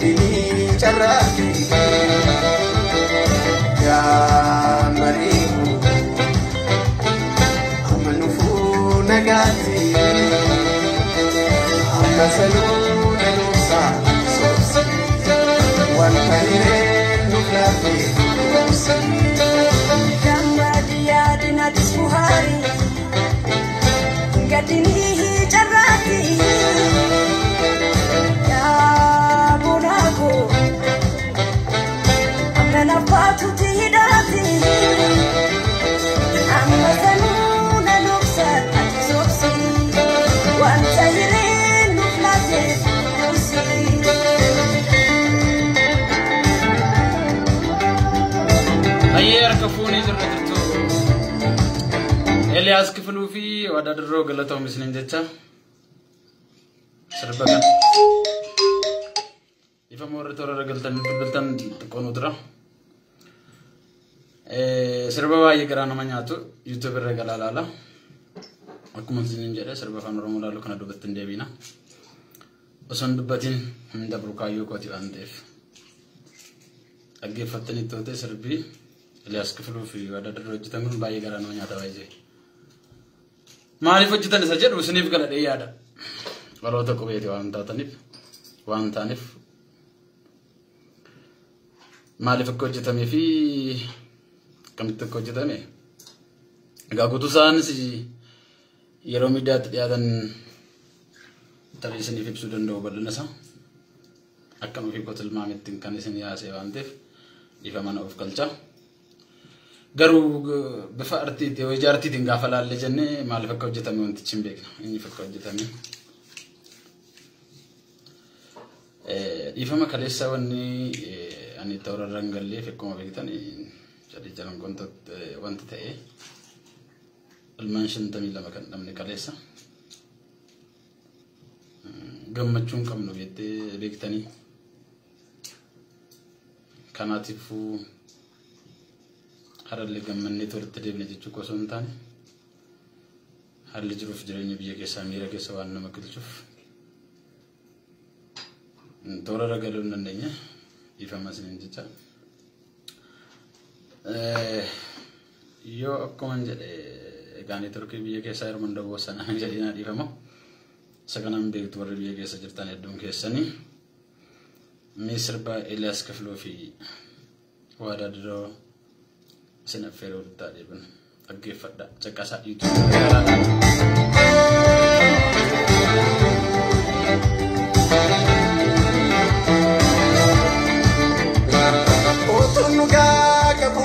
Gadini carraatti yaa mariiku amma nufuu nagaatti amma sanuu nanuusaa soobsi wanta hireen nuuf laaffee dhugoomsi. Gammadi yaadinatis buhaari gadini carraatti yaa bonaako amma nafaatutti hidhaati amma sanuu na lubsa ati soobsi wanta hireen nuuf laate dhugoomsi. Hayyee, harka fuunee jirra jirtu. Eeliyaas Kifiluu fi Waadaa Dirroo, galatoom isiniin jecha. Sirba kana. Ifama, warri toora irra galtanii bilbiltan xiqqoo nu dura. Sirba baay'ee garaa nama nyaatu YouTube irra galaa laala. Akkuma isiniin jedhe, sirba Afaan Oromoo laalu kana duubatti hin deebiina. Osoo hin dubbatiin hin dabru kaayyoo kooti waan ta'eef. Dhaggeeffattanii toote, sirbii Eliyaas Kifiluu fi Waadaa Dirroo hojjetan kun baay'ee garaa nama nyaata baay'ee. Maaliif hojjetan isa jedhu isiniif galadhee yaada. Dhaloota qubeeti waan taataniif, waan ta'aniif, maaliif akka hojjetamee fi akkamitti akka hojjetame. Egaa guutuu isaanis yeroo miidiyaatti dhiyaatan tarii isiniif ibsuu danda'u bal'ina isaa. Akkam ofii koo tilmaamettiin kan isin yaase waan ta'eef dhiifama mana of galcha. Garuu bifa artiitii hojii artiitiin gaafa laallee jennee maaliif akka hojjetame wantichi hin beekna. Inni akka hojjetame. Dhiifama, kaleessa wanni ani toora irra hin galleef, akkuma beektan sadii jalan wanti ta'e ilmaan 52 kan dhabne kaleessa. Gammachuu hin qabnu jettee beektanii. Kanaatiifuu harallee gammannee walitti deebine jechuu osoo hin taane, haalli jiruuf jireenya biyya keessaa miira keessa waan nama galchuuf toora irra galuu hin dandeenye, dhiifama isiniin jecha. Yoo akkuma jedhe egaa neetworkii biyya keessaa yeroo hunda boosana jedhina, dhiifama. Isa kanaan beektu warri biyya keessa jirtan hedduun keessanii. Mee sirba Eeliyaas Kifluu fi Waadaa Dirroo isin affeeruu walitti deebinu. Dhaggeeffadha. Caqasaa dhiitu. Otuun dhugaa qabu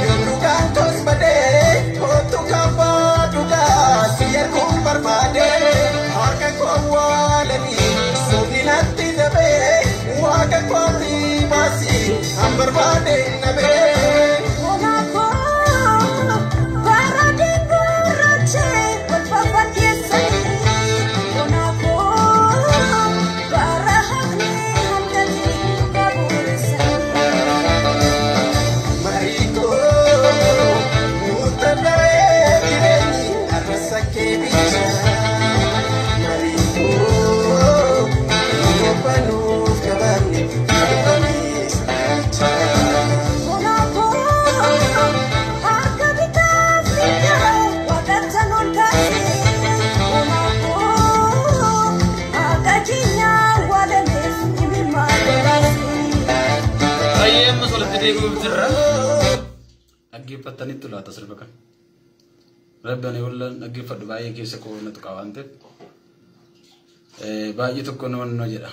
yoon dhugaan koos badee, otuu kabbaa dhugaa si arguun barbaade, harka koo awwaalanii sobni natti dabee, waaqa kooti baasii an barbaade nabee. Bonaako bara gurraacha wal fafakkeessanii, Bonaako bara haqni halkanii qabuurisanii. Mariikoo muta daree jireenyi arrasa kee bicha. Mariikoo qophaa'uuf qabanne darbanii sirricha. Bonaako harka bitaaf mirgaa waaqattan ol kaasee, Bonaako haqa keenya awwaalameef imimmaan lolaasee. Baay'ee ammas walitti deebi'uuf jirra. Dhaggeeffattanitti laata sirba kana? Rabbi, ani wallan dhaggeeffadhu baay'ee keessa koo na tuqa waan ta'eef. Baay'ee tokko nama jedha.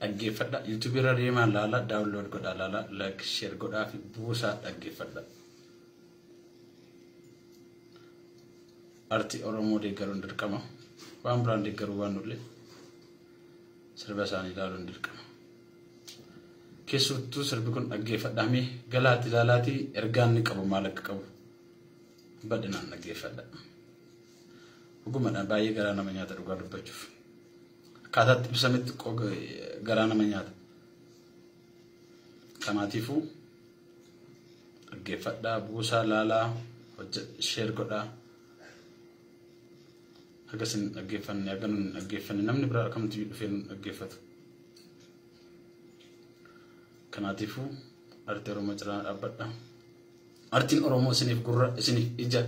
Dhaggeeffadha. YouTube irra deemaa laala, download godhaa laala, like, share godhaa fi buusaa dhaggeeffadha. Artii Oromoo deeggaruun dirqama. Waan biraan deeggaruu waan nullee sirba isaanii ilaaluun dirqama. Keessattuu sirbi kun dhaggeeffadhamee galaatti ilaalaatii ergaan inni qabu maal akka qabu bal'inaan dhaggeeffadha. Dhugumadhaan baay'ee garaa nama nyaata dhugaa dubbachuuf. Akkaataatti ibsametti garaa nama nyaata. Kanaatiifuu dhaggeeffadhaa, buusaa, laalaa, share godhaa. Haga isin dhaggeeffanne, haga nun dhaggeeffanne, namni biraa kamtu dhufee nun dhaggeeffatu. Kanaatiifuu artii Oromoo cinaa dhaabbadha. Artiin Oromoo isiniif gurra, isiniif ija,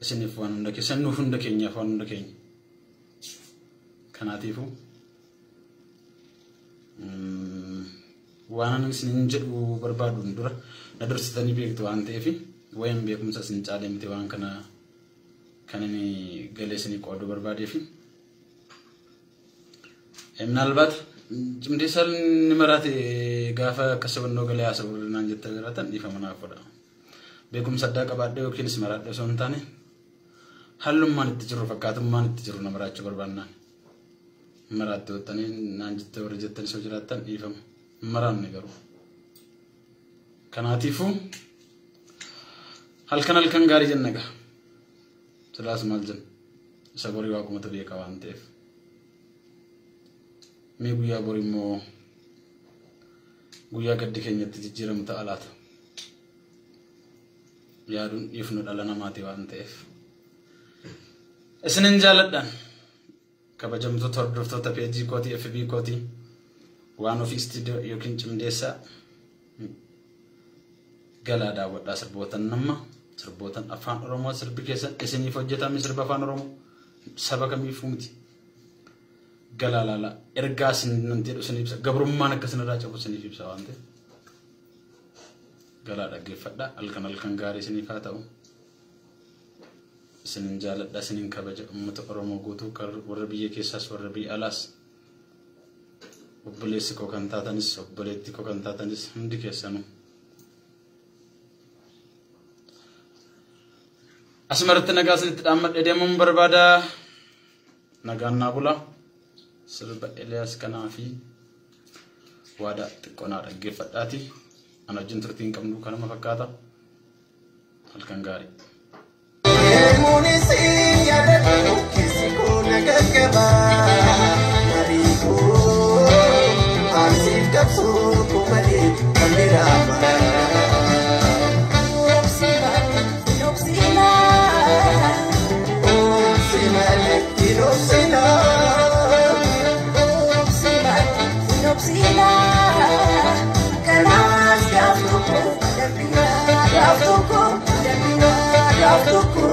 isiniif waan hunda keessan, nuuf hunda keenyaaf waan hunda keenya. Kanaatiifuu waan ani isiniin jedhu barbaaduun dura na dursitanii beektu waan ta'eef waa'een beekumsa isin caalee miti waan kana kan inni galee isinii qooduu barbaadeef. Minaalbaat Cimdeessaan ni maraate gaafa akka sabannoo galee haasa'u naan jettee jiraatan dhiifama naaf godha. Beekumsa addaa qabaadhee yookiinis maraadhee osoo hin taane hallummaan itti jiru fakkaatummaan itti jiru na maraachuu barbaannaan. Maraatte wattanii naan jettee warri jettanii osoo jiraattan dhiifama. Maraanne garuu. Kanaatiifuu halkan halkan gaarii jenna gaa. Silaas maal jenna? Isa borii waaqumatu beeka waan ta'eef. Mee guyyaa borii immoo guyyaa gaddi keenyatti jijjiiramu ta'a laata? Yaaduun dhiifnu dhala namaati waan ta'eef. Isinin jaaladhaan kabajamtoota hordoftoota peejii kootii FB kootii waan ofii istiidiyoo yookiin Cimdeessaa galaa daawwadhaa sirbootan nama sirbootan afaan Oromoo sirbi keessan isiniif hojjetame sirba afaan Oromoo saba kamiifuu miti. Galaa laalaa ergaa isin nan jedhu isiniif ibsa gabrummaan akka isinirraa cabu isiniif ibsa waan ta'eef. Galaa dhaggeeffadhaa halkan halkan gaarii isiniif haa ta'u. Isinin jaaladha isinin kabaja uummata Oromoo guutuu warra biyya keessaas warra biyya alaas obboleessi koo kan taatanis obboleetti koo kan taatanis hundi keessanuu. Asumarratti nagaa isinitti dhaammadhee deemuun barbaada. Nagaan naa bula. Sirba Eliyaas kanaa fi waadaa xiqqoo naa dhaggeeffadhaati. Ana wajjin turtii hin qabnu kanuma fakkaata. Halkan gaarii. Deemuunis yaadadhu keessi koo na gaggaba. Marii koo aarsiif qabsoo koo malee kan biraa Obsi malee hin obsinaa. Obsi malee hin obsinaa. Kanaas gaaf tokko darbina, gaaf tokko darbina, gaaf tokko.